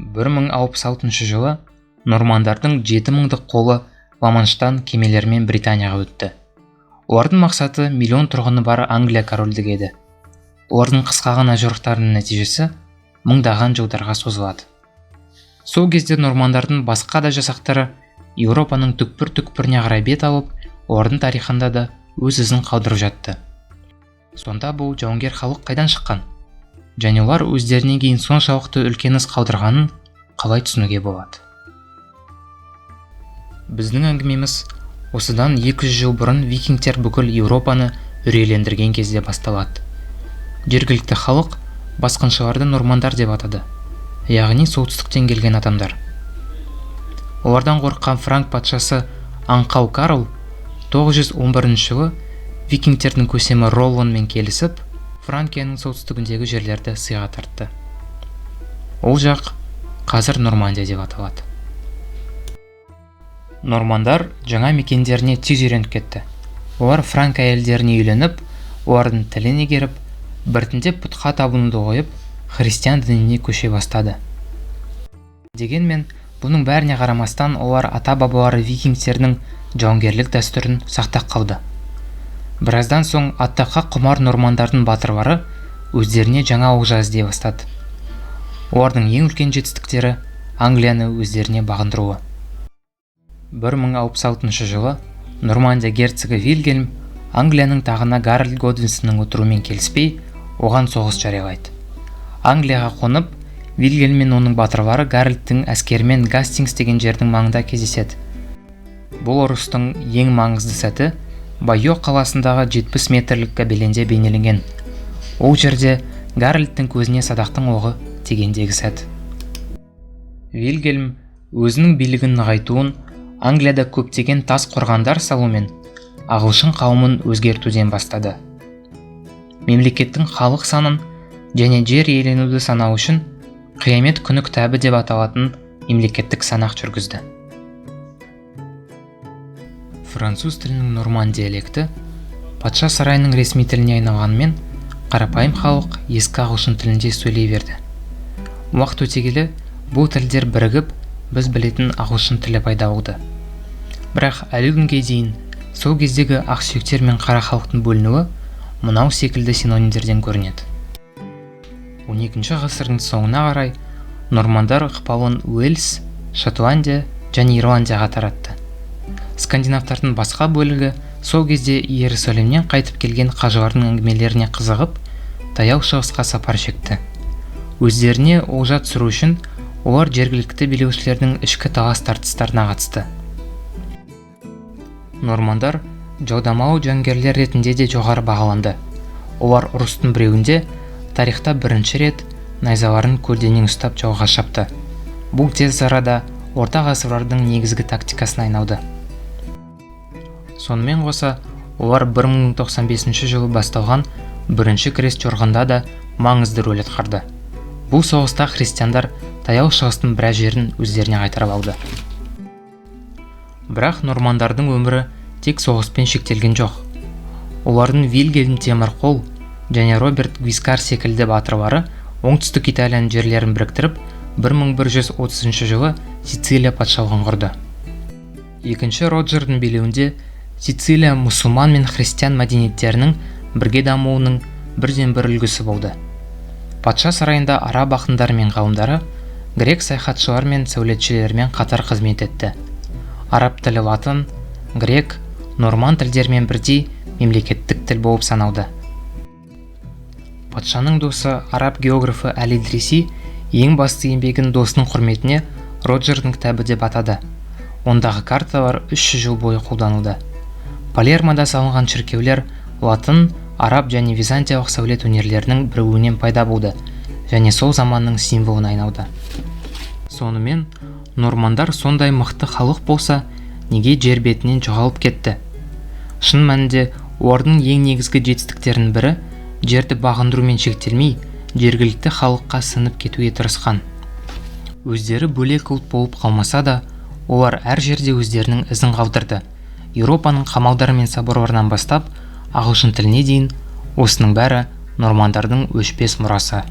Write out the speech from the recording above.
1066 жылы нормандардың 7000-дық қолы Ла-Манштан кемелермен Британияға өтті. Олардың мақсаты миллион тұрғыны бар Англия корольдігі еді. Олардың қысқа ғана жорықтарының нәтижесі мыңдаған жылдарға созылады. Сол кезде нормандардың басқа да жасақтары Еуропаның түкпір-түкпіріне қарай бет алып, олардың тарихында да өз ізін қалдырып жатты. Сонда бұл жауынгер халық қайдан шыққан? Және олар өздерінен кейін соншалықты үлкен із қалдырғанын қалай түсінуге болады? Біздің әңгімеміз осыдан 200 жыл бұрын викингтер бүкіл Еуропаны үрейлендірген кезде басталады. Жергілікті халық басқыншыларды нормандар деп атады, яғни солтүстіктен келген адамдар. Олардан қорыққан франк патшасы аңқау Карл 911 жылы викингтердің көсемі Роллонмен келісіп, Франкияның солтүстігіндегі жерлерді сыйға тартты. Ол жақ қазір Нормандия деп аталады. Нормандар жаңа мекендеріне тез үйреніп кетті. Олар франк әйелдеріне үйленіп, олардың тілін игеріп, біртіндеп пұтқа табынуды қойып, христиан дініне көше бастады. Дегенмен, бұның бәріне қарамастан олар ата-бабалары викингтердің жауынгерлік дәстүрін сақтап қалды. Біраздан соң атаққа құмар нормандардың батырлары өздеріне жаңа олжа іздей бастады. Олардың ең үлкен жетістіктері Англияны өздеріне бағындыруы. 1066 жылы Нормандия герцогы Вильгельм Англияның тағына Гарольд Годвинсонның отыруымен келіспей, оған соғыс жариялайды. Англияға қонып, Вильгельм мен оның батырлары Гарольдтың әскерімен Гастингс деген жердің маңында кездеседі. Бұл ұрыстың ең маңызды сәті Байо қаласындағы 70 метрлік гобеленде бейнеленген. Ол жерде Гарольдтың көзіне садақтың оғы тигендегі сәт. Вильгельм өзінің билігін нығайтуын Англияда көптеген тас қорғандар салумен ағылшын қауымын өзгертуден бастады. Мемлекеттің халық санын және жер иеленуді санау үшін Қиямет күні кітабы деп аталатын мемлекеттік санақ жүргізді. Француз тілінің норман диалекті патша сарайының ресми тіліне айналғанымен, қарапайым халық ескі ағылшын тілінде сөйлей берді. Уақыт өте келе бұл тілдер бірігіп, біз білетін ағылшын тілі пайда болды. Бірақ әлі күнге дейін сол кездегі ақсүйектер мен қара халықтың бөлінуі мынау секілді синонимдерден көрінеді. 12 ғасырдың соңына қарай нормандар ықпалын Уэльс, Шотландия және Ирландияға таратты. Скандинавтардың басқа бөлігі сол кезде Иерусалимнен қайтып келген қажылардың әңгімелеріне қызығып, Таяу Шығысқа сапар шекті. Өздеріне олжа түсіру үшін олар жергілікті билеушілердің ішкі талас-тартыстарына қатысты. Нормандар жалдамалы жауынгерлер ретінде де жоғары бағаланды. Олар ұрыстың біреуінде тарихта бірінші рет найзаларын көлденең ұстап жауға шапты. Бұл тез арада орта ғасырлардың негізгі тактикасына айналды. Сонымен қоса, олар 1095 жылы басталған бірінші крест жорығында да маңызды рөл атқарды. Бұл соғыста христиандар Таяу Шығыстың біраз жерін өздеріне қайтарып алды. Бірақ нормандардың өмірі тек соғыспен шектелген жоқ. Олардың Вильгельм Темірқол және Роберт Гвискар секілді батырлары оңтүстік Италияның жерлерін біріктіріп, 1130 жылы Сицилия патшалығын құрды. Екінші Роджердің билеуінде Сицилия мұсылман мен христиан мәдениеттерінің бірге дамуының бірден бір үлгісі болды. Патша сарайында араб ақындары мен ғалымдары грек саяхатшылар мен сәулетшілермен қатар қызмет етті. Араб тілі латын, грек, норман тілдерімен бірдей мемлекеттік тіл болып саналды. Патшаның досы араб географы Әл Идриси ең басты еңбегін досының құрметіне Роджердің кітабы деп атады. Ондағы карталар 300 жыл бойы қолданылды. Палермода салынған шіркеулер латын, араб және византиялық сәулет өнерлерінің бірігуінен пайда болды және сол заманның символына айналды. Сонымен, нормандар сондай мықты халық болса, неге жер бетінен жоғалып кетті? Шын мәнінде олардың ең негізгі жетістіктерінің бірі жерді бағындырумен шектелмей, жергілікті халыққа сіңіп кетуге тырысқан. Өздері бөлек ұлт болып қалмаса да, олар әр жерде өздерінің ізін қалдырды. Еуропаның қамалдары мен соборларынан бастап ағылшын тіліне дейін, осының бәрі нормандардың өшпес мұрасы.